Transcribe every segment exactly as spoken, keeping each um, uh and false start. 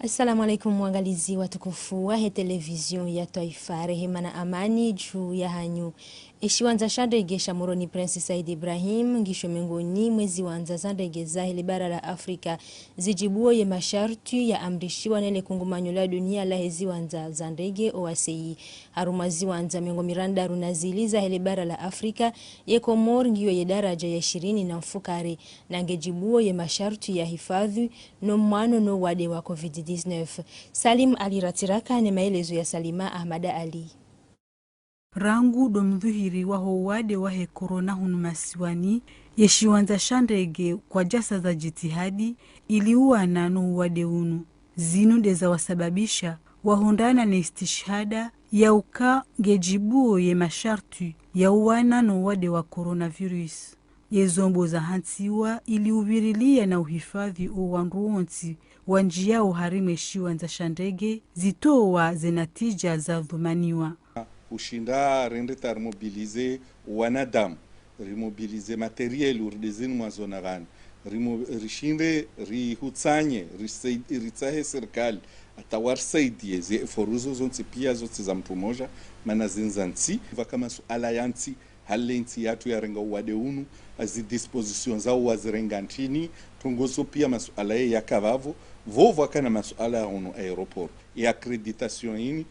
Assalamu alaikum, waangalizi watukufu wahe televizio ya twaifa, rehema na amani juu yahanyu. Eshiwandza sha ndege sha Moroni Prince Said Ibrahim ngisho mengoni mwe ziwandza za ndege zahe le bara la Afrika zijibuo ye masharutwi yaamrishiwa nele kungumanyo la dunia lahe ziwandza za ndege, O A C I. Harumwa ziwandza mengo mirandaru na zili zahe le bara la Afrika, ye Komori ngiyo ye daraja ya ishirini na mfukare, na ngejibuo ye masharutwi ya hifadhwi no mwano no wade wa covid dix-neuf. Salim Ali Ratiraka ne maelezo ya Salima Ahmada Ali. Rangu ndo mdhuhiri waho wade wahe corona hunu masiwani, ye shiwandza sha ndege kwadjasaza jitihadi ili uwana no uwade unu. Zinu ndeza wasababisha wahundrana ne istishhada ya uka ngejibuo ye masharutwi ya uwana no uwade wa coronavirus. Ye zombo zahantsiwa ili uvirilia na uhifadhwi o wandru wontsi wanjiyao harimwa eshiwandza sha ndege zitowa ze natija zadhumaniwa. Ushinda rende ta rimobilize wanadamu, rimobilize matériel, uridezini mwa zona vani, rimo-, rishinde rihutsanye, risaid-, ritsahe serikali, ata warisaidie, ze efforts zo zontsi pia zontsi za mutru moja, mana zindza ntsi, vaka masuala ya ntsi, hale ntsi yatru yarenga uwade unu, azi dispositions zao wazirenga ntrini, trongozo pia masuala ye yaka vavo, vovo akana masuala ya unu aéroport. E accréditation ini,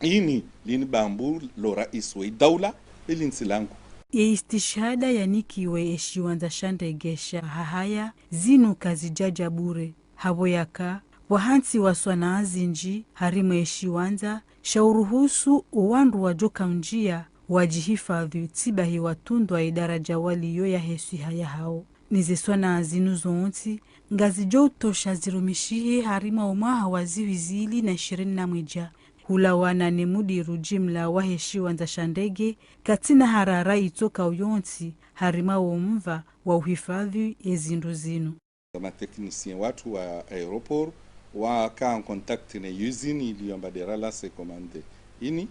ini lini bambu lo rais we daula, ili ntsi langu. Ye istishhada yanikiwe eshiwandza sha ndege sha Hahaya, zinu kazidjadja bure. Hapvo yaka, pvwahantsiwa swanaa zinji harimwa eshiwandza, sha uruhusu owandru wadjoka unjia, wadjihifadhwi tsibahi watundwa idaraja waliyo yahe swiha yahao. Nize swanaa zinu zontsi, ngazidjo utosha zirumishihe harimwa omwaha wa zihwi zili na ishirini na mwedja. Hulawana ne mudiru jimla wahe shiwandza sha ndege, katsina harara itsoka uyontsi harimwa womva wa uhifadhwi ezindru zinu. Matechnicien watru wa aéroport waka en contact ne usine iliyo amba de relance commande. Ini,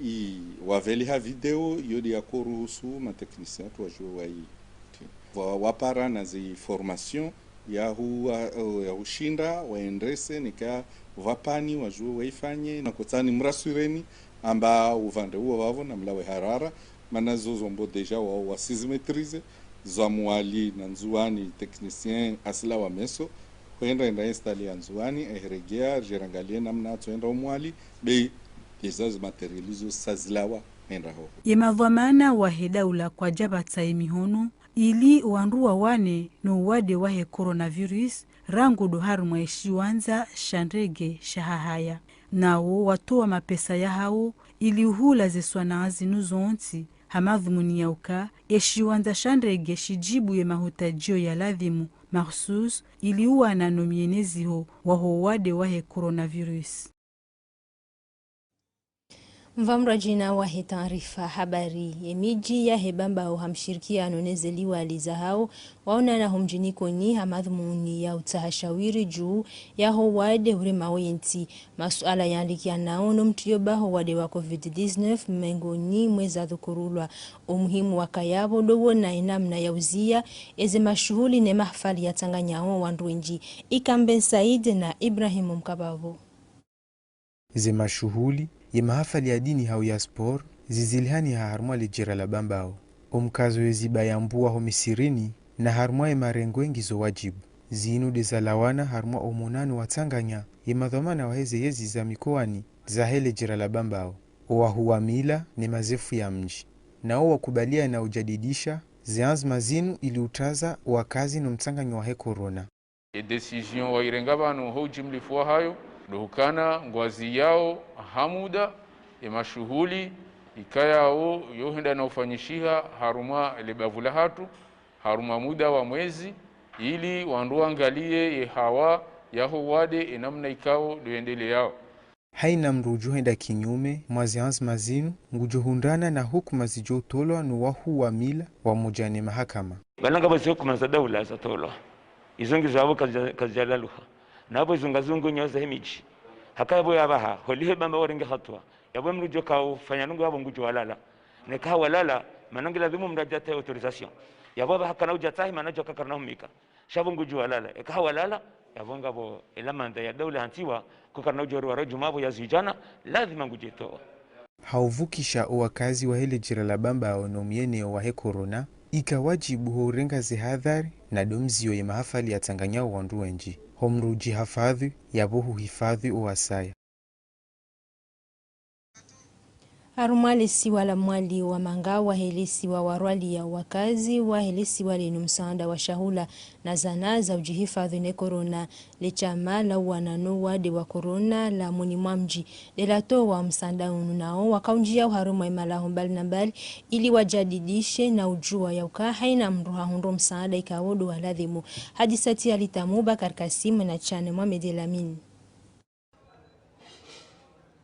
i, waveliha video, iyo de yakoruhusu matechnicien watru wajue wayi. Wa, wapara na zi formation ya hu-, ya hushinda waendrese, nika vapvani wajue waifanye, na kotsani mraswireni, amba uvande uwo vavo na mlawe harara, mana zo zombo déjà wa, wa sizi maîtriser, za Mwali na Ndzuani, technicien asila wa meso, hwenda enda installer ya Ndzuani, eheregea, jerangalie namna atso enda o Mwali, be, déjà zi matériel zo sazilawa, henda ho. Ye madhwamana wahe daula kwadjapvatsa emihono, ili wandru wawane no uwade wahe coronavirus, rangu ndo harumwa eshiwandza sha ndege sha Hahaya. Nawo watowa mapesa yahao ili uhula ze swanaa zinu zontsi, ha madhumuni ya uka eshiwandza sha ndege shijibu ye mahutajio ya ladhimu, makhsus, ili uwana no mieneziho waho uwade wahe coronavirus. Mvamrwadjina wahe taarifa habari. Ye midji yahe Bambao ha mshirikiano neze liwali zahao, waonana ho mdjini Koni ha madhumuni ya utsaha shawiri juu yaho wade uremao yentsi. Masuala yalikianao no mtriyo baho wade wa covid dix-neuf mengoni mweza dhukurulwa. Omuhimu wakayapvo ndo wona enamna ya uzia eze mashuhuli ne mahafali yatsanganyao wandru wendji. Ikamben Said na Ibrahim Mkabapvo. Ze mashuhuli, ye mahafali ya dini hau ya sport, zizilihani ha harumwa le jera la Bambao. Omkazo ye ziba ya mbua ho misirini, na harumwa ye marengo engizo wajibu. Zinu ndeza lawana harumwa omonano watsanganya ye madhwamana waheze yezi za mikoani zahe le jera la Bambao, owahuu wa mila ne mazefu ya mdji. Nawo wakubaliana ujadidisha ze anzima zinu ili utaza wakazi no mtsanganyo wahe corona. E décision wairenga pvanu ho ujimlifu wahayo, ndo hukana ngwaziyao ha muda e mashuhuli ikayao yo henda na ufanyishiha harumwa le bavu lahatru, harumwa muda wa mwezi, ili wandru wangalie ye hawa yaho wade enamna ikao ndo yendeleao. Haina mndru udjo henda kinyume mwa ze anzima zinu, ngudjo hundrana na hukuma zidjo utolwa no wahuu wa mila wamoja ne mahakama. Pvanu ngapvo ze hukuma za daula zatolwa. Izo ngizo apvo kazidja-, kazidjalaluha. Na apvo izo ngazungu nyoza he midji. Haka yapvo yapvaha, holiho Bambao warenge hatua. Yapvo mndru udjo ka ufanya nungu yapvo ngudjo walala. Neka hawalala, mana ngiladhimu mndru adje atowe autorisation. Yapvo apvaha kana udja tsahi mana djo kakara na humika. Sha pvo ngudjo walala. Eka hawalala, Yapvo ngapvo elamanda ya daula hantsiwa, kukarina udjori wa rajuma pvo ya zidjana, lazima ngudjetowa. Ha uvukisha owakazi wahe ledjira la Bambao no mweneo wahe corona, ika wadjibu ho urenga zehadhari na domziyo ye mahafali yatsanganya owandru wendji. Ho mdru udjihafadhwi, yapvo huhifadhwi owasaya. Harumwa lesiwa la Mwali, wamanga wahe lesiwa warwaliya owakazi wahe lesiwa linu msaanda wa shahula na zana za udjihifadhwi ne corona. Leshama la uwana no uwade wa corona la Mwinyi Mwamdji ndelatowa msaanda unu, nao wakaundjiya oharumwa emalaho mbali na mbali ili wajadidishe na udjuwa yauka haina mdru hahundro msaanda ikao ndo waladhimu. Hadisati ya Litamu, Bakar Kasim na Chane Mohamed Elamine.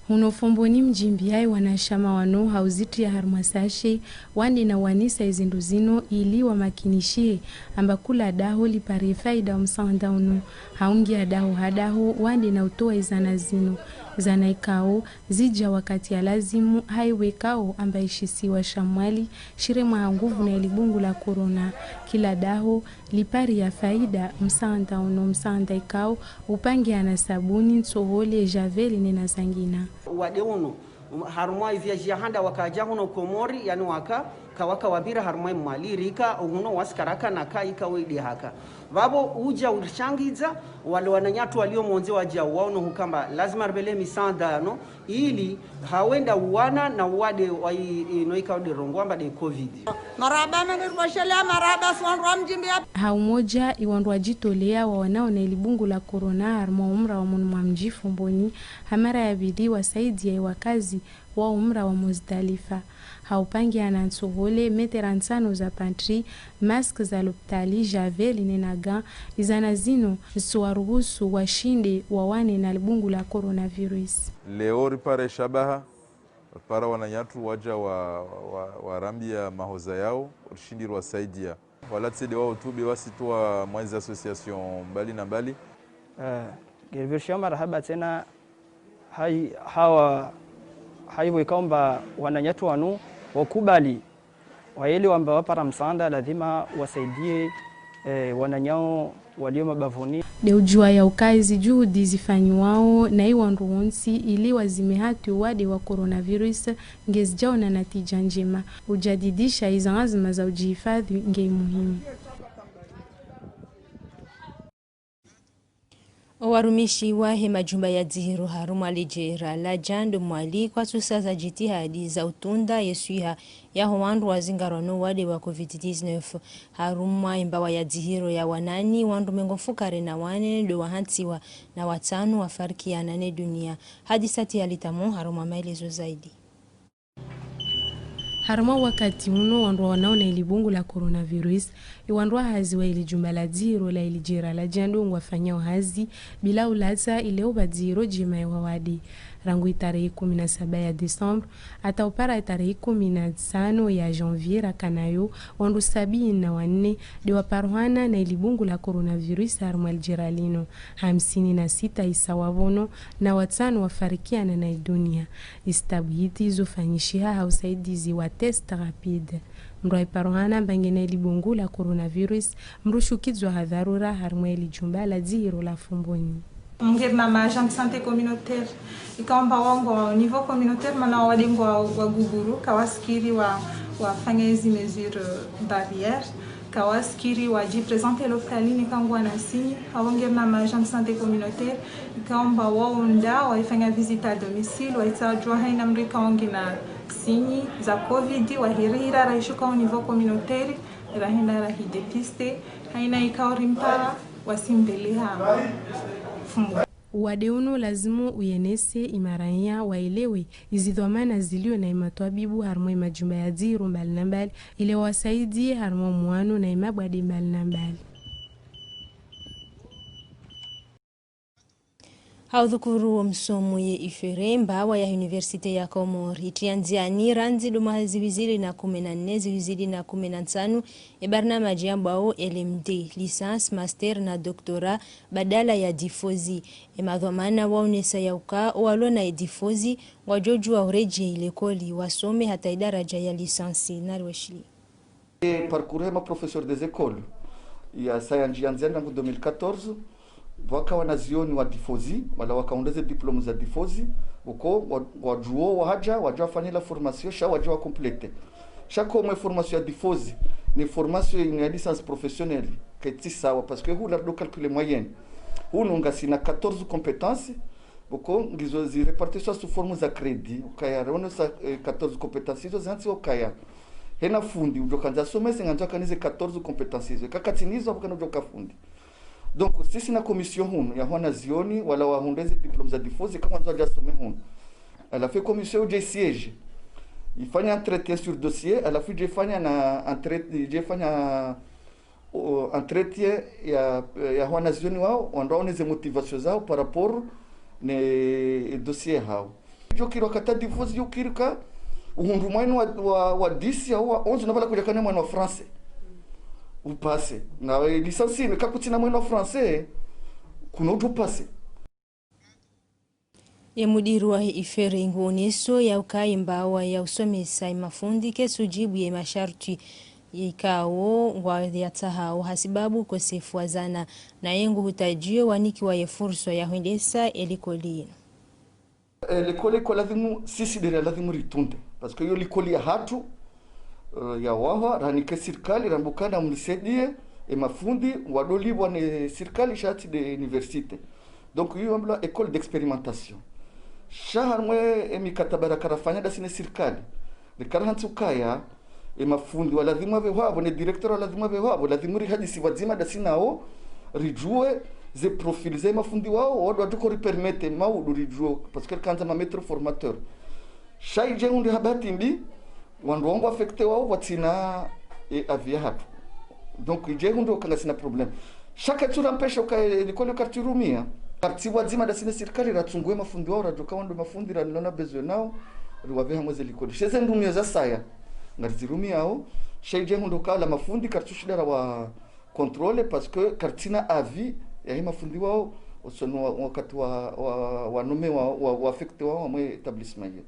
Huno Fomboni Mdjimbi, hayi wanashama wanu ha uzitriya harumwa sashe, wandena wanisa ezindru zinu ili wamakinishihe amba kula daho lipare faida omsaanda unu. Ha ungiya daho ha daho, wandena utowa ezana zinu. Zana ikao zidja wakati ya lazimu, hayiwekao amba eshisiwa sha Mwali shiremwa ha nguvu na elibungu la corona. Kila daho lipariya faida omsaanda unu, omsaanda ikao upangiha na sabuni, ntsohole, javel nena zangina. Owade unu, harumwa eviaji ya handa wakaja huno Komori, yani waka, kawaka wapvira harumwa eMwali, rika huno wasi karaka na ka ika wede haka. Pvapvo udja urishangidza, wale wananyatru walio mondze waja waono hukamba lazima ripvele misaanda yanu, ili hawenda uwana na uwade wa i, i, no ikao de rongowa amba de covid. Marahaba, mene ripvoshelea marahaba, si wandru wa Mdjimbi ya. Ha umoja, ewandru wajitoleya wawanao na elibungu la corona harumwa omra wa Mwinyi Mwamdji Fomboni, ha mara ya pvili wasaidiya ewakazi wa omra wa Muzdalifa. Ha upangiha na ntsohole, metera ntsanu za pantri, masque za lopitali, javel nena gants, ezana zinu ziwaruhusu washinde wawane na libungu la coronavirus. Leo ripare shabaha, ripara wananyatru waja wa, wa, warambiya mahoza yao, rishindi rwasaidiya. Wala tsi de wao tu be wasi tu wa mwa ezi association mbali na mbali. Eh, ngerivirishiya marahaba tsena hayi, hawa, hayiwekao amba wananyatru wanu wakubali, waelewa amba wapara msaanda, lazima wasaidiye, eh, wananyao walio mabavuni. De udjuwa yauka ezi juhudi zifanyiwao na ewandru wontsi ili wazime hatwi owade wa coronavirus ngezijao na natija ndjema. Ujadidisha eza anzima za ujihifadhwi nge muhimu. Owarumishi wahe majumba ya dzihiro harumwa ledjera la Djando Mwali kwatsusaza jitihadi za utunda yeswiha yaho wandru wazingarwa no wade wa covid dix-neuf. Harumwa embawa ya dzihiro ya wanani, wandru mengo mfukare na wane ndo wahantsiwa na watsanu wafarikiana ne dunia. Hadisati ya Litamu harumwa maelezo zaidi. Harumwa wakati unu wandru wawanao na ilibungu la coronavirus, ewandru wa hazi wa ili jumba la dzihiro la ili djera la Djando ngwafanyao hazi bila ulatsa ile upva dzihiro djema ewawade. Rangu itarehi kumi na saba ya décembre hata upara itarehi kumi na tsano ya janvier rakanayo, wandru sabini na wanne de waparuhana na ilibungu la coronavirus harumwa lidjera linu. Hamsini na sita isa wapvono na watsanu wafarikiana na idunia. Istabwiti zufanyishiha ha usaidizi wa test rapide. Mdru aiparuhana amba ngena ilibungu la coronavirus, mdru shukidzwa ha dharura harumwa ili jumba la dzihiro la Fomboni. Ngeri na ma agent de santé communautaire, ikao amba wao ngwa au niveau communautaire, mana wao wade ngwa wa guguru, kawasikiri wa, wafanya ezi mesures barrières, kawasikiri wajiprésenter lopitalini ka ngwana signe, hau ngeri na ma agent de santé communautaire, ikao amba wao nda waifanya visite à domicile, waitsa jua haina mdru ikao ngena signe za covid, wahirihira raishuka au niveau communautaire, rahenda rahidépister, haina ikao rimpara, wasimbeleha fumbu. Uwade unu lazimu uyenese imaranya waelewe izidhwamana zilio na imatwabibu harumwa imajumba ya dzihiro mbali na mbali, ile wasaidie harumwa mwano na imabwade mbali na mbali. Ha udhukuru wo msomo ye ifere, mbawa ya Université ya Comores itriya ndziani randzi do mwaha zihwi zili na kume na nne, zihwi zili na kume na ntsanu, e barnamaji yambwao L M D, licence, master na doctorat, badala ya difozi. E madhwamana waonesa yauka owalona e difozi ngwadjodjua uredjei lekoli wasome hata idaraja ya licence. Nari washili. E parcours ya ma professeurs des écoles yasaya ndziani rangu deux mille quatorze, Pvwaka wanazioni wa difozi, wala waka hundra ze diplôme za difozi, uko wa, wadjuo wahadja, wadja wafanye la formation, sha wadja wa compléter. Sha ko mwe formation ya difozi, ni formation inu ya licence professionnelle, ketsi sawa, parce que hula ndo calculer moyenne. Hunu ngasina quatorze compétences, uko ngizo zi réparties sous forme za crédit, ukaya raono sa, eh, quatorze compétences izo zantsi ukaya. Hena fundi, udjo kandza somese ngandzo akanize quatorze compétences izo. Kakati nizo apvo kana udjo ka fundi. Donc, sisi na commission hunu, ya hwana zioni, wala wahundra ze diplôme za difozi, kama ndzo adja some hunu. Halafu commission udje siège. Ifanya entretien sur dossier, halafu idje fanya na entret-, idje fanya, o, entretien ya, ya hwana zioni wao, wandro waone ze motivation zao par rapport ne dossier hao. Idjo kiri wakati difozi yo kiri ka, uhundru mwainu wa, wa, wa dix au wa onze na pvala kudja kana mwainu wa français. Upase. Na, eh, licence inu, kakutsina mwainu wa français, kuna udjo pase. Ye mudiri wa iferi nguoneso ya ukaya mbawa ya usomesa imafundi ketsu djibu ye masharti ikao ngwa yatsahao hasibabu ukosefu wa zana, naye nguhutadjio wanikiwa ye furswa ya hwendesa elikoli inu. Eh, likoli ko lazimu, sisi ndera lazimu ritunde. Parce que yo likoli ya hatru, eh, ya wahwa, ranike sirikali, rambe ukana mnisaidie, e mafundi, wadolipvwa ne sirikali sha tsi nde université. Donc, iyo wambilwa école d'expérimentation. Sha harumwa e mikataba raka rafanya ndasi ne sirikali. Rika rahantsi ukaya, e mafundi wa lazimu wapve hwapvo, ne directeur wa lazimu wapve hwapvo, lazimu rihadisi pvwadzima ndasi nao, ridjuwe ze profil ze mafundi wao, wandro wadjo ko ripermettre maudu ridjuwe, parce que rikandza ma maître formateur. Sha idje hundri ha bahati mbi, wandru wangu affecté wao pvwatsina, e, avis ya hatru. Donc, idje hundri uka ngasina problème. Sha ketsu rampesha uka, e, likoli kartsi rumia. Kartsi pvwadzima ndasi ne sirikali ratsungue mafundi wao, radjoka wandru mafundi ranona besoin nao, riwapve hamwe ze likoli. She ze ndrumio za saya, ngarizirumiao, sha idje hundri uka la mafundi kartsu shinda rawa contrôler, parce que kartsina avis ya he mafundi wao, usoni wa, wakati wa, wa, wa nommé wa, wa, wa affecté wao hamwe établissement ye.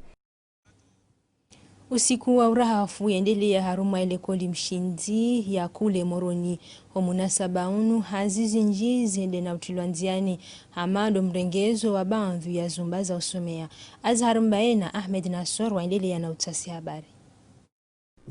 Usiku wa urahafu yendelea harumwa elekoli Mshindzi ya kule Moroni. Ho munasaba unu hazi zindji zende na utilwa ndziani, hama ndo mrengezo wa baadhwi ya zumba za usomea. Azhar Mbaye na Ahmed Nassor waendelea na utasi habari.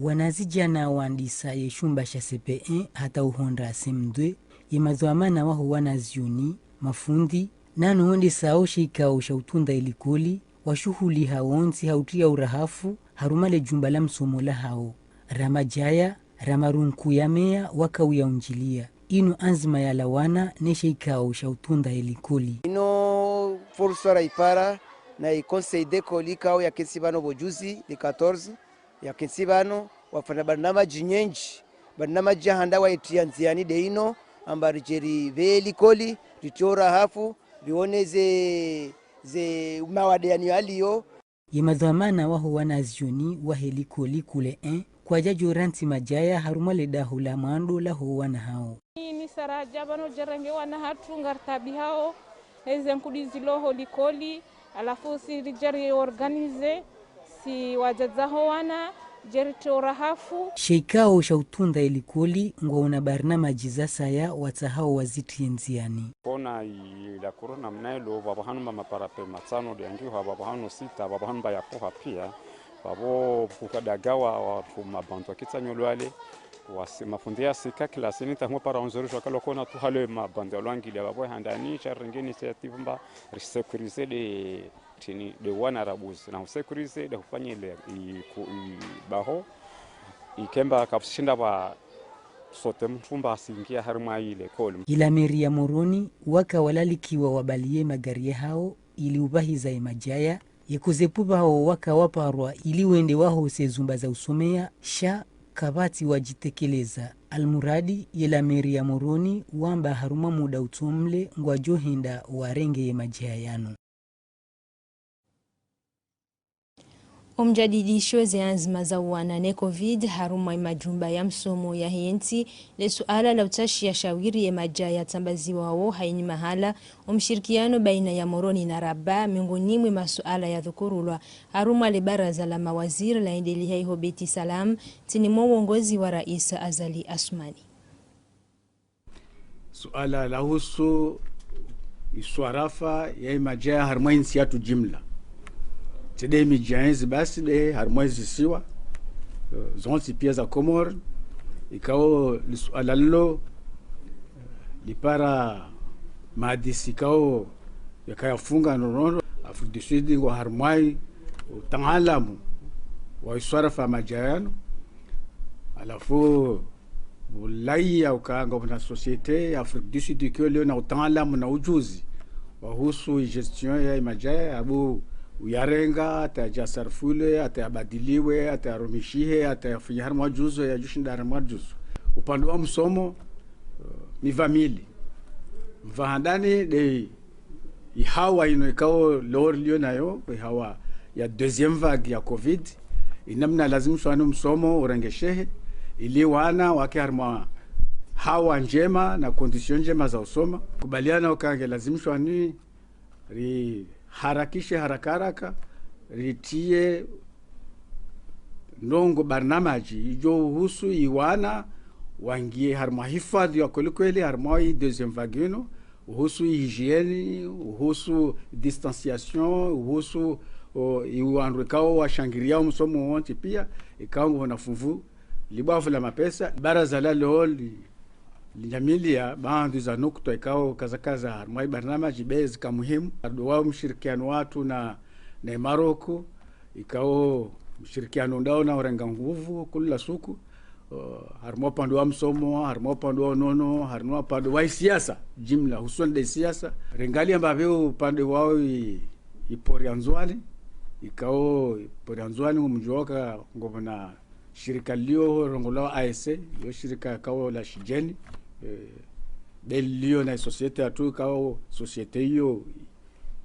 Wanazidjana wandisa ye shumba sha C P un hata uhondra C M deux, ye madhwamana waho wanazioni, mafundi, nano wondesao she ikao sha utunda elikoli, washuhuliha wontsi ha utria urahafu harumwa le jumba la msomo lahao. Ramadjaya, ramarunku ya meya wakauya unjilia. Inu anzima ya lawana ne she ikao sha utunda elikoli. Ino furswa raipara na i conseil d'école ikao yakentsi pvano pvo juzi, le quatorze, yakentsi pvano, wafanya barnamaji nyendji. Barnamaji ya handa waitria ndziani nde ino, amba ridje ripve likoli, ritrie urahafu, rione ze, ze mawade yani yaliyo. Ye madhwamana waho wanazioni wahe likoli kule un, kwadjadjo rantsi madjaya harumwa le daho la mwando laho wana hao. Ni, ni saraja pvano djerenge wana hatru ngaritaabihao, eze nkudi zilo ho likoli, halafu si ridje ri organiser, si wadzadze ho wana, dje ritrie urahafu. She ikao sha utunda elikoli, ngwaona barnamaji za saya watsahao wazitrie ndziani. Kona i la corona mnaelo, pvapvo hanu mba maparape matsano nde yangiwa, pvapvo hanu sita, pvapvo hanu mba ya poha pia, pvapvo kukadagawa wa, wa mabandwa kitsa nyolwale, wasi, mafundi ya sika kilasini ta huma para onzori shwa kalo kona tu hale mabandwa lwangilia pvapvo handani, sha renge initiative mba risécuriser nde tini nde wana rabuzi, na husécuriser nde hufanye le, i, ku, i, baho, ikemba kapsishinda pva sote mfumba asingia harumwa ile koli. Ila meri ya Moroni, waka walalikiwa wabaliye magari yahao, ili ubahiza ye madjaya, ye kuzepu pvao waka waparwa ili wende wahose zumba za usomea, sha kapvatsi wadjitekeleza. Almuradi, ye la meri ya Moroni, wamba harumwa muda utsomle, ngwadjo henda warenge ye madjaya yanu. Omjadidisho ze anzima za uwana ne covid harumwa imajumba ya msomo ya hentsi, le suala la utsashiya shawiri ye madjaya yatsambaziwawo hayini mahala, omshirikiano baina ya Moroni na Rabat, miongoni mwe masuala yadhukurulwa harumwa le baraza la mawaziri laendeleha iho Beit Salam, ntsini mwa uongozi wa Rais Azali Assoumani. Suala lahusu iswarafa ya imadjaya harimwa intsi yatru jimla. Tsi nde midji ya ezi basi nde harimwa ezisiwa, eh, zontsi pia za Komori, ikao lisuala lilo lipara mahadisi ikao yakaya funga nonono. Afrique du Sud ngo harimwa utaalamu wa iswarafa ya madjaya yanu. Halafu, ulaya uka ngapvo na société ya Afrique du Sud ikao ilio na utaalamu na ujuzi wahusu gestion ya imadjaya, abu uyarenga, hata yadjasarifulwe, hata yabadiliwe, hata yarumishihe, hata yafanye harimwa djuzo, yadjushinda harimwa djuzo. Upande wa msomo, eh, miva mili. Mva handani nde ihawa inu ikao leo rilio nayo, ihawa ya deuxième vague ya covid, inamna lazimishwa ni msomo urengeshehe, ili wana wake harimwa hawa ndjema na condition ndjema za usoma. Kubaliana uka nge lazimishwa ni riharakishe haraka haraka, ritie ndrongoo barnamaji idjo uhusu iwana wangie harimwa hifadhi ya kweli kweli, harimwa i deuxième vague inu, uhusu hygiène, uhusu distanciation, uhusu, o, iwandru ikao washangiria msomo wontsi pia, ikao ngapvo na funvu libwavu la mapesa. Baraza la leo li linyamilia baadhwi za nukta ikao kazakaza harimwa ibarnamaji be zika muhimu. Ndo wa mshirikiano watru na, na Maroko, ikao mshirikiano ndao na urenga nguvu kula suku, uh, harimwa upande wa msomo, harimwa upande wa unono, harimwa upande wa isiasa jimla, hususwani nde isiasa. Ringalia mbapvi upande wao i, ipori ya Ndzuani, ikao ipori ya Ndzuani ngomdjuao uka ngapvo na shirika lio rongolwao A E C, iyo shirika ikao la shidjeni, eh, be lio na société yatru ikao société iyo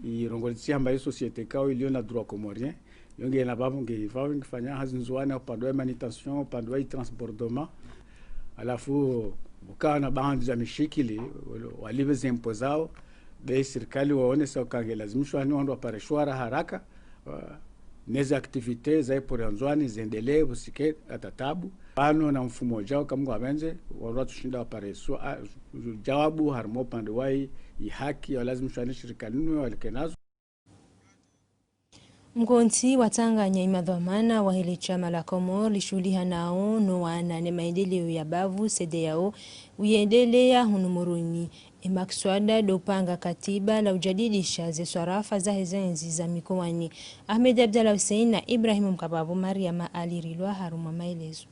irongolwa tsi hamba iyo société ikao ilio na droit comorien, iyo ngena mbapvi nge ivao ngifanya hazi Ndzuani upande wa manutention, upande wa transbordement. Halafu, ukawa na baadhwi za mishikili, walipve ze impôts zao, be sirikali waonesa uka nge lazimishwa ni wandru wapare shwara haraka, wa, neze activités za ipori ya Ndzuani zendelee, pvusike hata tabu. Pvanu na mfumo ujao ka Mungu apvendze, wandru watsushinda wapare swa-, a, jawabu harimwa upande wa i, ihaki, walazimishwa ni shirika linu walike nazo. Mkontsi watsanganya imadhwamana wahe le shama la Komori lishuhulihanao no wana ne maendeleo ya bavu, CEDEAO, uyendelea hunu Moroni. Emakswada ndo upanga katiba la ujadidisha ze swarafa zahe zentsi za mikowani. Ahmed Abdallah Hussein na Ibrahim Mkababu Mariama Ali rilwa harumwa maelezo.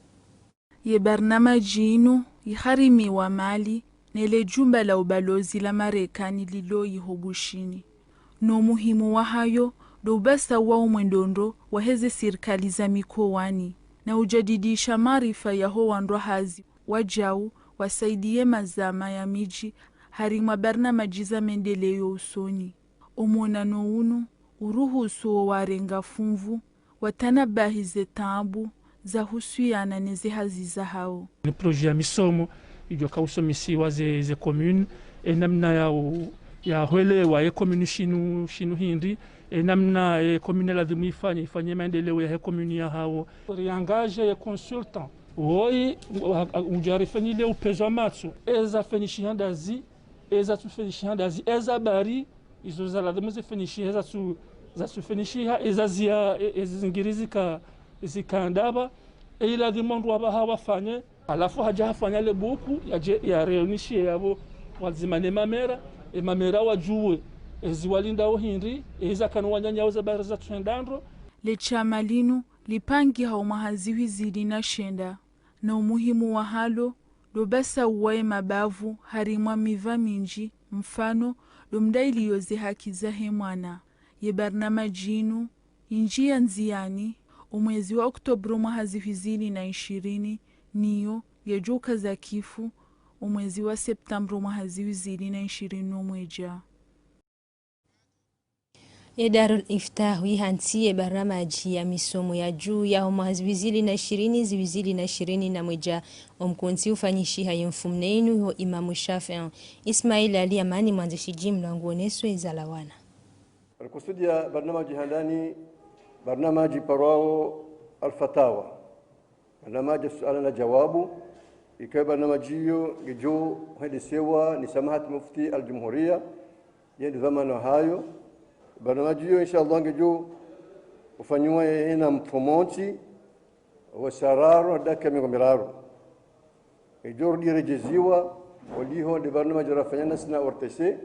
Ye barnamaji inu iharimiwa mali ne le jumba la ubalozi la Marekani lilo iho Bushini. No muhimu wahayo ndo ubasa wa umwendondro waheze sirikali za mikowani, na ujadidisha maarifa yaho wandru hazi wajau wasaidie mazama ya midji harimwa barnamaji za maendeleo usoni. Omonano unu uruhusu wo warenga funvu watanabahi ze taabu zahusuyana ne ze hazi zahao. Ni projet ya misomo idjo ka usomesiwa ze, ze commune, e namna ya u-, ya hwelewa ye commune shinu, shinu hindri, e namna ye commune ladhimu ifanye, ifanye maendeleo yahe commune yahao. Riangaje ye consultant, woyi, u-, a-, a-, udja rifanyile upvezo wa matso, eza fenyishiha ndazi, eza tsufenyishiha ndazi, eza bari, izo za ladhimu zifenyishiha, eza tsu-, za tsufenyishiha, eza zia, e-, ezi zingiri zika, zika ndapva, e iladhimu wandru wapvaha wafanye. Halafu hadja hafanya le buku, yadje, ya réunir yapvo wadzima ne mamera, e mamera wadjuwe, ezi walindao hindri, eza kanu wanyanyao za bari za tswendandro. Le shama linu lipangiha omwaha zihwi zili na shenda, na umuhimu wahalo ndo ubasa uwaye mabavu harimwa miva mindji, mfano, ndo mdailio ze haki zahe mwana. Ye barnamaji inu injia ndziani omwezi wa Oktobro mwaha zihwi zili na ishirini, niyo yedjo uka zakifu omwezi wa Septambro mwaha zihwi zili na ishirini no mwedja. Ye Darul Iftah wihantsiye barnamaji ya misomo ya juu ya omwaha zihwi zili na ishirini, zihwi zili na ishirini na mwedja. Omkontsi ufanyishiha ye mfumnne inu ho Imamu Shafi'i. Ismail Ali Amani, mwandzishi jimla, nguoneswe zalawana. Rikusudia barnamaji handani, barnamaji parwao Al-Fatawa. Barnamaji suala na jawabu, ikao barnamaji iyo ngedjo hwendesewa ni Samahat Mufti Al-Jumhuriya, Ye ndo dhwamana hayo. Barnamaji iyo, inshallah, ngedjo ufanyiwa yena mfumontsi wa saa raru na dakika mengo miraru. Ngedjo rudi redjeziwa, oliho nde barnamaji rafanya nasi na O R T C,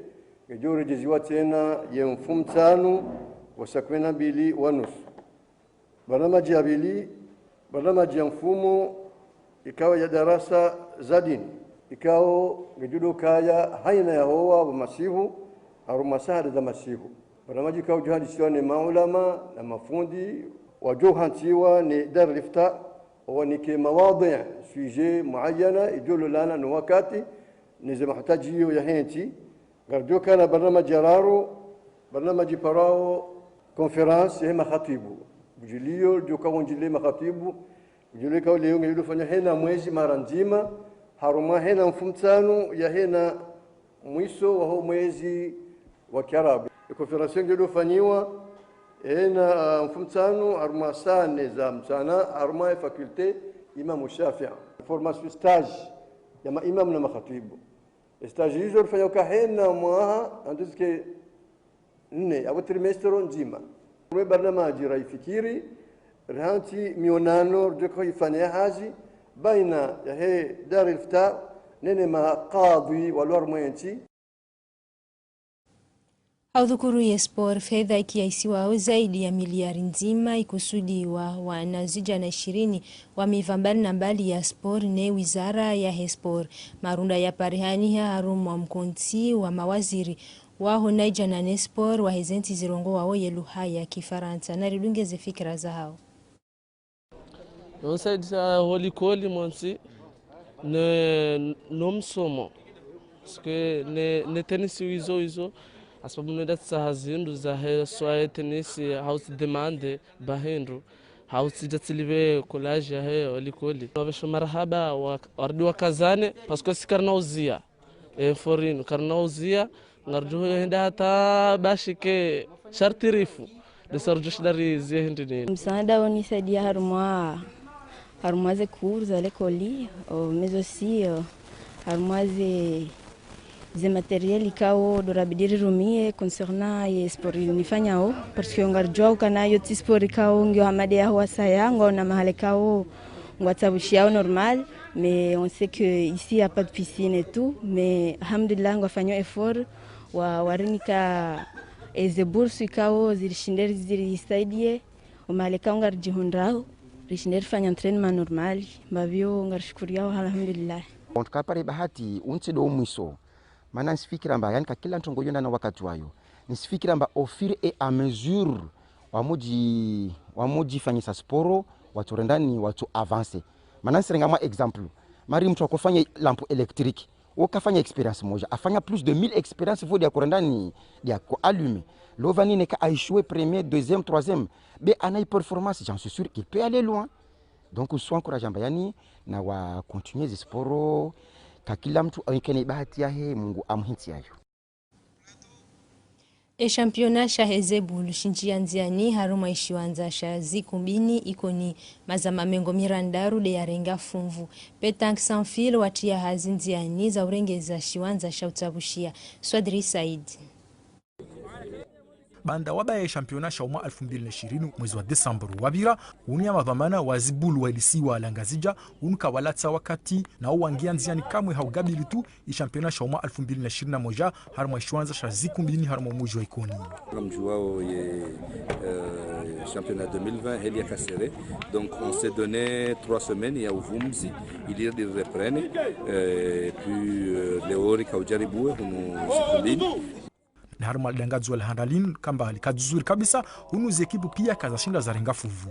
ngedjo redjeziwa tsena ye mfumtsanu wa saa kumi na mbili wa nusu. Barnamaji ya pvili, barnamaji ya mfumo, ikao ya darasa za dini, ikao ngedjo kaya haina ya howa wa masihu, harumwa sahada za masihu. Barnamaji ikao djo hadisiwa ne maulama na mafundi, wadjo hantsiwa ne Dar al-Ifta, wanike mawadhi, sujet muayana, idjo lolana no wakati, ne ze mahutajiyo ya hentsi. Ngaridjo kana barnamaji ya raru, barnamaji parao conférence ya he makhatibu. Bujiliyo, djo ka wonjile makhatibu, bujiliyo ka uleyo ngedjo fanya hena mwezi mara ndzima, harumwa hena mfumtsanu ya hena mwiso wa ho mwezi wa kiarabu. E conférence ngedjo fanyiwa hena, ah, mfumtsanu, harumwa saa nne za mtsana, harumwa e faculté Imam Shafi'i. Formation stage ya ma imam na makhatibu. Stage izo rifanya uka hena mwaha, anduzike nne, apvo trimestre ndzima. Mwe barnamaji raifikiri, rihantsi mionano, ridjo ka ifanya hazi, baina ya he Dar al-Ifta, nene makadhi wa lwar mwentsi. Ha udhukuru ye sport, fedha ikiaisiwao zaidi ya miliari ndzima ikusudiwa wanazidjana ishirini wa miva mbali na mbali ya sport ne wizara ya he sport. Marunda ya parihani ha harumwa mkontsi wa mawaziri wa ho naidjana ne sport wa he zentsi zirongowao ye luha ya kifarantsa. Na ridungeze fikira zahao. Nonsaidisa ho likoli mwantsi ne, no msomo. Parce que ne, ne tenisi wizo wizo, asababu nwe datsa ha zindru za he swa he tenisi, hautsi demande ba hindru, hautsi datsi live collage ya he ho likoli. Wabesho marahaba wa, warudi wakazane, parce que si karina uzia. E, foreign, karina uzia, ngarijo henda hata bashike sharti rifu, de sarjo shida rizie hindri nini. Msaada wo nisaidia harumwa, harumwa ze cours za likoli, o, mais aussi, o, harumwa ze, ze matériel ikao ndo rabidi rirumie concernant ye sport nifanyao, parce que ngarijo ukana yo tsi sport ikao ngiyo hamade ya wasaya, ngwaona mahala ikao ngwatsabushiao normal, mais on sait que ici y a pas de piscine et tout, mais alhamdulillah, ngwafanyao effort, wa, warinika eze bourse ikao zirishinde zirisaidie, o mahala ikao ngarijihundrao, rishinde rifanye entraînement normal, mbapvio ngarishukuriao, alhamdulillah. En tout cas, pare bahati, untsi ndo mwiso. Mana nisifikira mba, yani ka kila ntrongo yonda na wakati wayo. Nisifikira mba au fur et à mesure, wamuji, wamuji fanyisa sporo, watsu rendani, watsu avancer. Mana nisirenga mwa exemple. Mari mtru akofanya lampe électrique. Okafanya expérience moja. Afanya plus de mille expériences vo dia kurendani, dia ko allumer. Lova nine ka a échoué premier, deuxième, troisième. Be ana i performance, j'en suis sûr qu'il peut aller loin. Donc, nisuencourage mba yani, na wa continuer ze sporo, ka kila mtru aonekane bahati yahe, Mungu amuhintsi yayo. E championnat sha heze bulu shinjia ndziani harumwa ishiwandza sha Zikumbini Ikoni, mazama mengo mirandaru de yarenga funvu. Pétanque sans fil watria hazi ndziani za urengeza shiwandza sha utsabushia. Swadri Said. Baanda wabaya ye championnat sha umwa alfu mbili na ishirini mwezi wa Desemba wapvira, unu ya madhwamana wa zibulu wa ilisiwa la Ngazidja, unu kawalatsa wakati, na uwangia ndziani kamwe ha ugabili tu, i championnat sha umwa alfu mbili na ishirini na moja, harumwa ishiwandza sha Zikumbini, harumwa umuji wa Ikoni. Ngamjuao ye, euh, championnat deux mille vingt, heli yaka serré. Donc, on s'est donné trois semaines ya uvumzi, ili reprenne. Euh, et puis, euh, leo rika ujaribu we, hunu Zikumbini. Na harumwa lidangadzo la handalin kamba likadzuzuri kabisa, hunu ze ekipu pia kazashinda zarenga funvu.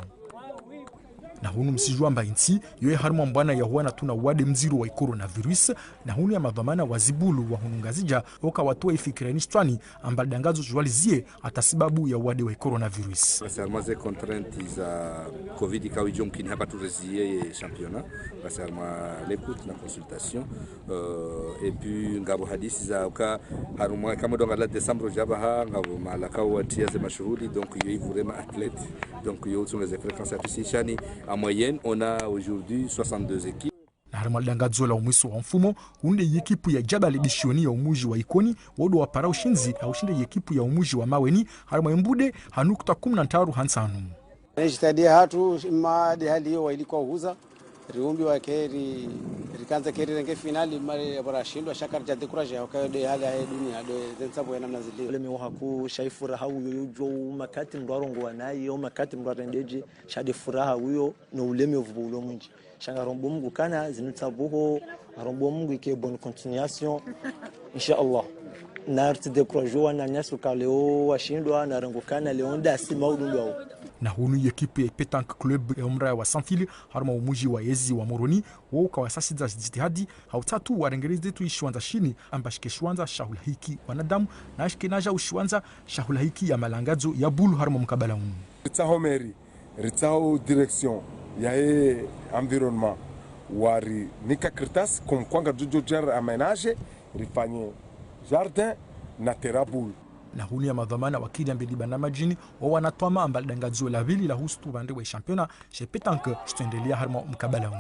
Na hunu msijua mba intsi, yoye harumwa mbwana ya huwana tuna wade mdziro wa i coronavirus, na hunu ya madhwamana wa zibulu wa hunu Ngazidja, oka watoa ifikira ini shitwani, amba lidangadzo jwalizie, hata sibabu ya wade wa i coronavirus. Basi harumwa ze contraintes za covid kawijo mkini hapva turezie ye championnat, basi harumwa l'écoute na consultation. Euh, et puis, ngapvo hadisi za uka harumwa, kama donga la décembre jaba ha, ngapvo mahala ka watria ze mashuhuli, donc yo ivure ma athlètes. Donc yo utsunga ze fréquences ya piscine, en moyenne, on a aujourd'hui soixante-deux équipes. Na Harimwa lidangadzo la umwiso wa mfumo, unde yekipu ya Djabal Bishioni ya umuji wa Ikoni, wodo wapara ushindzi ha ushinda yekipu ya umuji wa Maweni, harimwa embude ha nukta kumi na ntraru ha ntsanu. Jitihadi hatru, ma de hali iyo wa ilikuwa uhuza, riumbi wa keri, rikandza keri renge finali, mare ya bora shindwa, sha karidja découragé, hauka iyo de hali ya dunia, de zentsabu ya namna zilio. Uleme wa haku, sha ifuraha uyo, yo djo makati mdru arongowa nayo, makati mdru arendedje, sha de furaha uyo, no uleme uvubu ulo mwindji. Sha ngarombo Mungu kana zinu tsabuho, ngarombo Mungu ike bonne continuation. Insha Allah. Na ritsi découragé wananyasi uka leo washindwa, na rengo kana leo ndasi maudundwao. Na hunu yekipu ya Pétanque Club ya umraya wa Sanfil, harumwa umuji wa yezi wa Moroni, wo uka wasasidza jitihadi, ha utsatsu warengereze tu ishiwandza shini, amba shike shiwandza sha hulahiki wanadamu, na shike naja ushiwandza sha hulahiki ya malangadzo ya bulu harumwa mkabala unu. Ritsaho mairie, ritsaho direction ya ye environnement, warinika kartasi, comme quoi ngarijo djar aménagé, rifanye jardin na terrain boule. Na hunu ya madhwamana wakili ambeli bana madjini, wo wanatwama amba lidangadzo la pvili la husu tu pvandre wa championnat, she pétanque, shitsoendelea harumwa mkabala unu.